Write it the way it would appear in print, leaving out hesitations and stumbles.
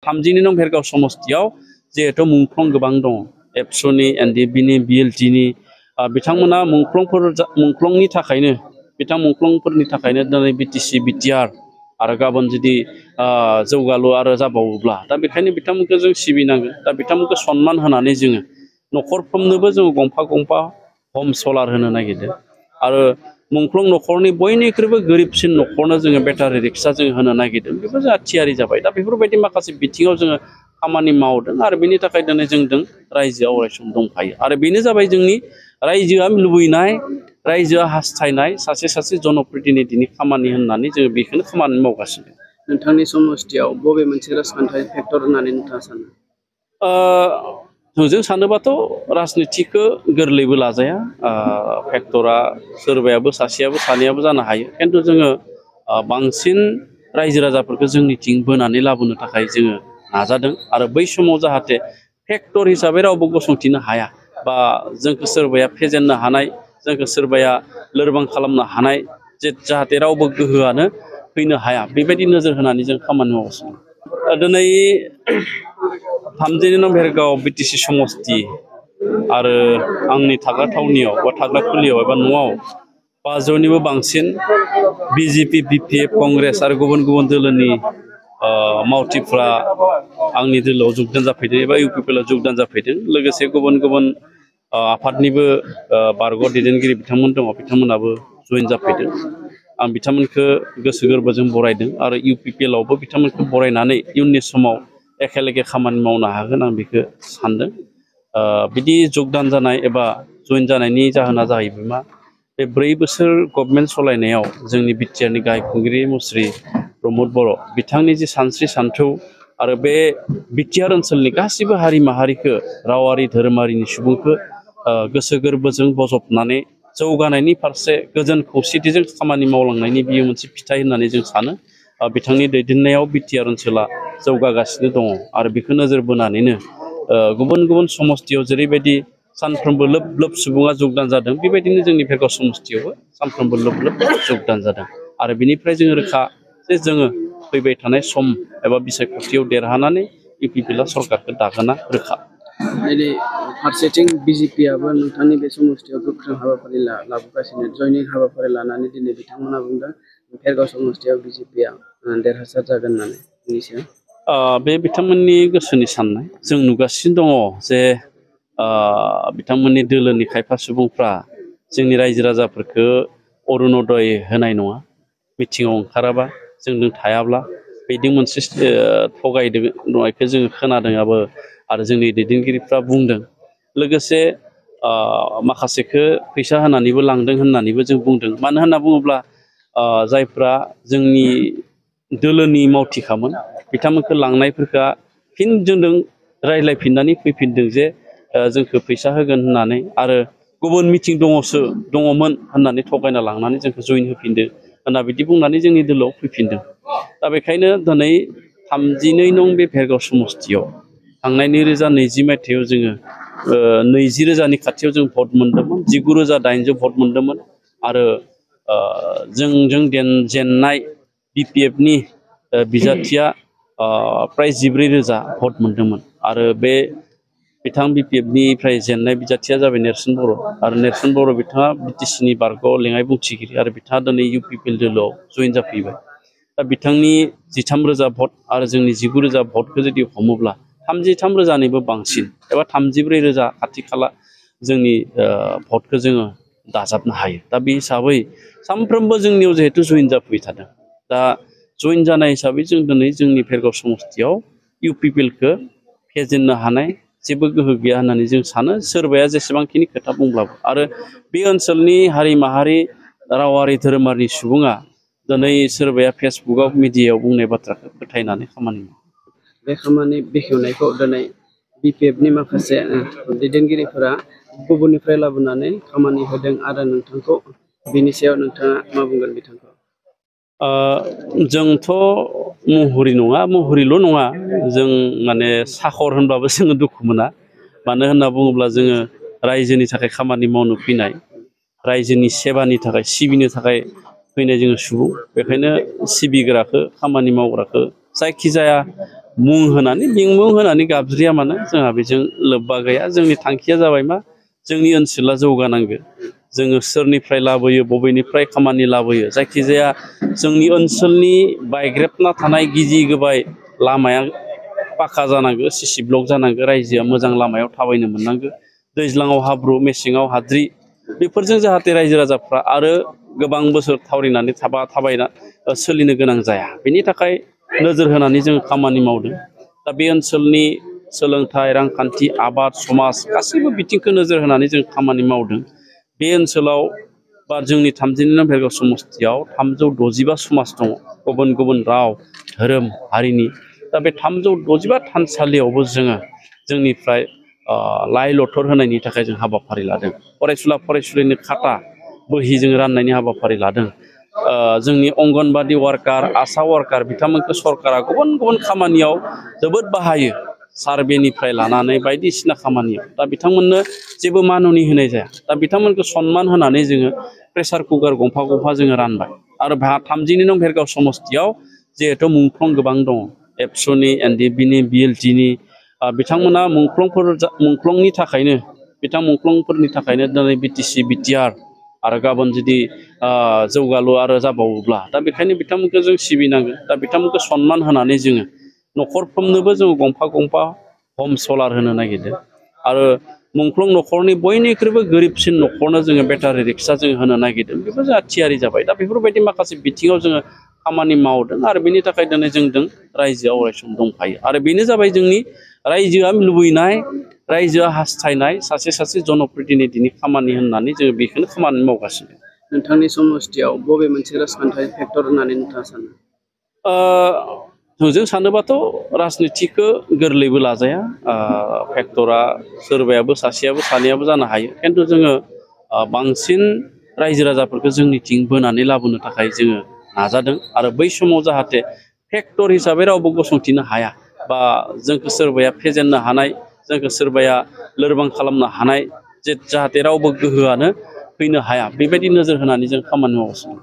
30 नं भेरगाव समस्तियाव जिहेतु मुंख्लं गोबां दङ एबसुनि एनडिबिनि बिएलटिनि बिथांमोना मुंख्लंनि थाखायनो मुंख्लंफोरनि थाखायनो दिनै बिटिसि बिटिआर आरो गाबोन जुदि जौगालु आरो जाबावोब्ला दा बेखायनो बिथांमोनखौ जों सिबिनांगोन दा बिथांमोनखौ सन्मान होनानै जोङो न'खरफ्रोमनोबो जोङो गंफा गंफा हम सलार होनो नागिरदों आरो मुंख्लं न'खरनि बयनिख्रुइबो गोरिबसिन न'खरनो जोङो बेटारि रिक्सा जों होनो नागिरदों बेबो जोंहा थियारि जाबाय दा बेफोरबायदि माखासे बिथिङाव जोङो खामानि मावदों आरो बेनि थाखाय दिनै जों रायजोआव अरायसम दंफायो आरो बेनो जाबाय जोंनि रायजोआ लुबैनाय रायजोआ हास्थायनाय सासे जनप्रतिनिधिनि खामानि होननानै जोङो बेखौनो खामानि मावगासिनो। नोंथांनि समस्थियाव बबे मोनसे राजखान्थियारि फेक्टर होननानै नोंथाङा सानो? जों सानोबाथ' राजनितिखौ गोरलैबो लाजाया फेक्टरा सोरबायाबो सासेयाबो सानैयाबो जानो हायो खिन्थु जोङो बांसिन रायजो राजाफोरखौ जोंनिथिं बोनानै लाबोनो थाखाय जोङो नाजादों आरो बै समाव जाहाथे फेक्टर हिसाबै रावबो गसंथिनो हाया बा जोंखौ सोरबाया फेजेननो हानाय जोंखौ सोरबाया लोरबां खालामनो हानाय जाहाथे रावबो गोहोआनो फैनो हाया बेबायदि नोजोर होनानै जों खामानि मावगासिनो। दिनै 30 नं भेरगाव बिटिसि समस्ति आरो आंनि थाग्रा थावनियाव बा थाग्रा खुलियाव एबा न'आव 500निबो बांसिन बिजेपि बिपिएफ कंग्रेस आरो गुबुन गुबुन दोलोनि मावथिफ्रा आंनि दोलोआव जगदान जाफैदों एबा इउपिपिएलआव जगदान जाफैदों लोगोसे गुबुन गुबुन आफादनिबो बारग' दैदेनगिरि बिथांमोन दङ बिथांमोनाबो जइन जाफैदों आं बिथांमोनखौ गोसो गोरबोजों बरायदों आरो इउपिपिएलआवबो बिथांमोनखौ बरायनानै इयुननि समाव एखेलेगे खामानि मावनो हागोन आं बेखौ सानदों। बिदि जगदान जानाय एबा जइन जानायनि जाहोना जाहैबाय मा बे 4 बोसोर गभर्नमेन्ट सलायनायाव जोंनि बिटिआरनि गाहाय खुंगिरि मुस्रि प्रमद बर' बिथांनि जि सानस्रि सानथौ आरो बे बिटिआर ओनसोलनि गासिबो हारि माहारिखौ रावारि धोरोमारिनि सुबुंखौ गोसो गोरबोजों बजबनानै जौगानायनि फारसे गोजोन खौसेथिजों खामानि मावलांनायनि बियो मोनसे फिथाइ होननानै जों सानो। बिथांनि दैदेननायाव बिटिआर ओनसोला जौगागासिनो दङ आरो बेखौ नोजोर बोनानैनो गुबुन गुबुन समस्तियाव जेरैबायदि सानफ्रोमबो लोब लोब सुबुङा जगदान जादों बेबायदिनो जोंनि भेरगाव समस्तियावबो सानफ्रोमबो लोब लोब जगदान जादों आरो बिनिफ्राय जोङो रोखा जे जोङो फैबाय थानाय सम एबा बिसायख'थियाव देरहानानै इउपिपिएलआ सरकारखौ दागोना रोखा। दिनै फारसेथिं बिजेपिआबो नोंथांनि बे समस्तियाव गोख्रों हाबाफारि लाबोगासिनो जयनिं हाबाफारि लानानै दिनै बिथांमोना बुंदों भेरगाव समस्तियाव बिजेपिआ देरहासार जागोन होननानै बिनि सायाव बे बिथांमोननि गोसोनि साननाय जों नुगासिनो दङ जे बिथांमोननि दोलोनि खायफा सुबुंफ्रा जोंनि रायजो राजाफोरखौ अरुनदय होनाय नङा मिथिङाव ओंखाराबा जोंजों थायाब्ला बिदि मोनसे थगायदोंनायखौ जोङो खोनादोंआबो आरो जोंनि दैदेनगिरिफ्रा बुंदों लोगोसे माखासेखौ फैसा होनानैबो लांदों होननानैबो जों बुंदों मानो होनना बुङोब्ला जायफ्रा जोंनि दोलोनि मावथिखामोन बिथांमोनखौ लांनायफोरखौ फिन जोंजों रायज्लायफिननानै फैफिनदों जे जोंखौ फैसा होगोन होननानै आरो गुबुन मिटिं दङमोन होननानै थगायना लांनानै जोंखौ जइन होफिनदों होनना बिदि बुंनानै जोंनि दोलोआव फैफिनदों। दा बेखायनो दिनै 32 नं बे भेरगाव समस्तियाव थांनाय 2020 मायथाइयाव जोङो 20,000नि खाथियाव जों भट मोन्दोंमोन 19,800 भट मोन्दोंमोन आरो जोंजों जेननाय बिपिएफनि बिजाथिया प्राय 14,000 भट मोन्दोंमोन आरो बे बिथां बिपिएफनिफ्राय जेननाय बिजाथिया जाबाय नेर्सोन बर' आरो नेर्सोन बर' बिथाङा बिटिसिनि बारग'आव लेङाइ बुंथिगिरि आरो बिथाङा दिनै इउपिपिएल दोलोआव जइन जाफैबाय। दा बिथांनि 13,000 भट आरो जोंनि 19,000 भटखौ जुदि हमोब्ला 33,000निबो बांसिन एबा 34,000 खाथि खाला जोंनि भटखौ जोङो दाजाबनो हायो। दा बे हिसाबै सानफ्रोमबो जोंनियाव जिहेतु जइन जाफैबाय थादों दा जइन जानाय हिसाबै जों दिनै जोंनि भेरगाव समस्तियाव इउपिपिएलखौ फेजेननो हानाय जेबो गोहो गैया होननानै जों सानो सोरबाया जेसेबांखिनि खोथा बुंब्लाबो आरो बे ओनसोलनि हारि माहारि रावारि धोरोमारि सुबुङा दिनै सोरबाया फेसबुकआव मिडियायाव बुंनाय बाथ्राखौ फोथायनानै खामानि मावो। बे खामानि बेखेवनायखौ दिनै बिपिएफनि माखासे दैदेनगिरिफोरा गुबुननिफ्राय लाबोनानै खामानि होदों आरो नोंथांखौ बिनि सायाव नोंथाङा मा बुंगोन बिथांखौ? जोंथ' महरि नङा महरिल' नङा जों माने साखर होनबाबो जोङो दुखु मोना मानो होनना बुङोब्ला जोङो रायजोनि थाखाय खामानि मावनो फैनाय रायजोनि सेबानि थाखाय सिबिनो थाखाय फैनाय जोङो सुबुं बेखायनो सिबिग्राखौ खामानि मावग्राखौ जायखिजाया मुं होनानै बिमुं होनानै गाबज्रिया मानो जोंहा बेजों लोब्बा गैया। जोंनि थांखिया जाबाय मा जोंनि ओनसोला जौगानांगौ। जोङो सोरनिफ्राय लाबोयो बबेनिफ्राय खामानि लाबोयो जायखिजाया जोंनि ओनसोलनि बायग्रेबना थानाय गिजि गोबाय लामाया पाका जानांगौ, सिसि ब्लक जानांगौ, रायजोआ मोजां लामायाव थाबायनो मोननांगौ। दैज्लाङाव हाब्रु मेसेङाव हाद्रि बेफोरजों जाहाथे रायजो राजाफ्रा आरो गोबां बोसोर थावरिनानै थाबायना सोलिनो गोनां जाया। बेनि थाखाय नोजोर होनानै जोङो खामानि मावदों। दा बे ओनसोलनि सोलोंथाइ, रांखान्थि, आबाद, समाज गासैबो बिथिंखौ नोजोर होनानै जों खामानि मावदों। बे ओनसोलाव बा जोंनि 32 नं भेरगाव समस्तियाव 365 समाज दङ, गुबुन गुबुन राव धोरोम हारिनि। दा बे 365 थानसालियावबो जोङो जोंनिफ्राय लाइ लथर होनायनि थाखाय जों हाबाफारि लादों। फरायसुला फरायसुलिनि खाता बोहि जों राननायनि हाबाफारि लादों। जोंनि अंगनबादि वार्कार, आशा वार्कार बिथांमोनखौ सरकारा गुबुन गुबुन खामानियाव जोबोद बाहायो, सार्भेनिफ्राय लानानै बायदिसिना खामानियाव। दा बिथांमोननो जेबो माननि होनाय जाया। दा बिथांमोनखौ सनमान होनानै जोङो प्रेसार कुकार गंफा गंफा जोङो रानबाय। आरो 32 नं भेरगाव समस्तियाव जिहेथु मुंख्लं गोबां दङ, एबसुनि, एनडिएफबिनि, बिएलटिनि, बिथांमोना मुंख्लंनि थाखायनो मुंख्लंफोरनि थाखायनो दिनै बिटिसि बिटिआर आरो गाबोन जुदि जौगालु आरो जाबावोब्ला दा बेखायनो बिथांमोनखौ जों सिबिनांगोन। दा बिथांमोनखौ सनमान होनानै जोङो न'खरफ्रोमनोबो जोङो गंफा गंफा हम सलार होनो नागिरदों। आरो मुंख्लं न'खरनि बयनिख्रुइबो गोरिबसिन न'खरनो जोङो बेटारि रिक्सा जों होनो नागिरदों। बेफोर जोंहा थियारि जाबाय। दा बेफोरबायदि माखासे बिथिङाव जोङो खामानि मावदों आरो बेनि थाखाय दिनै जोंजों रायजोआ अरायसम दंफायो। आरो बेनो जाबाय जोंनि रायजोआ लुबैनाय, रायजोआ हास्थायनाय सासे जनप्रतिनिधिनि खामानि होननानै जोङो बेखौनो खामानि मावगासिनो। नोंथांनि समस्तियाव बबे मोनसे राजखान्थियारि फेक्टर होननानै नोंथाङा सानो? जों सानोबाथ' राजनिथिखौ गोरलैबो लाजाया। फेक्टरा सोरबायाबो सासेयाबो सानैयाबो जानो हायो। खिन्थु जोङो बांसिन रायजो राजाफोरखौ जोंनिथिं बोनानै लाबोनो थाखाय जोङो नाजादों। आरो बै समाव जाहाथे फेक्टर हिसाबै रावबो गसंथिनो हाया, बा जोंखौ सोरबाया फेजेननो हानाय, जोंखौ सोरबाया लोरबां खालामनो हानाय, जाहाथे रावबो गोहोआनो फैनो हाया, बेबायदि नोजोर होनानै जों खामानि मावगासिनो।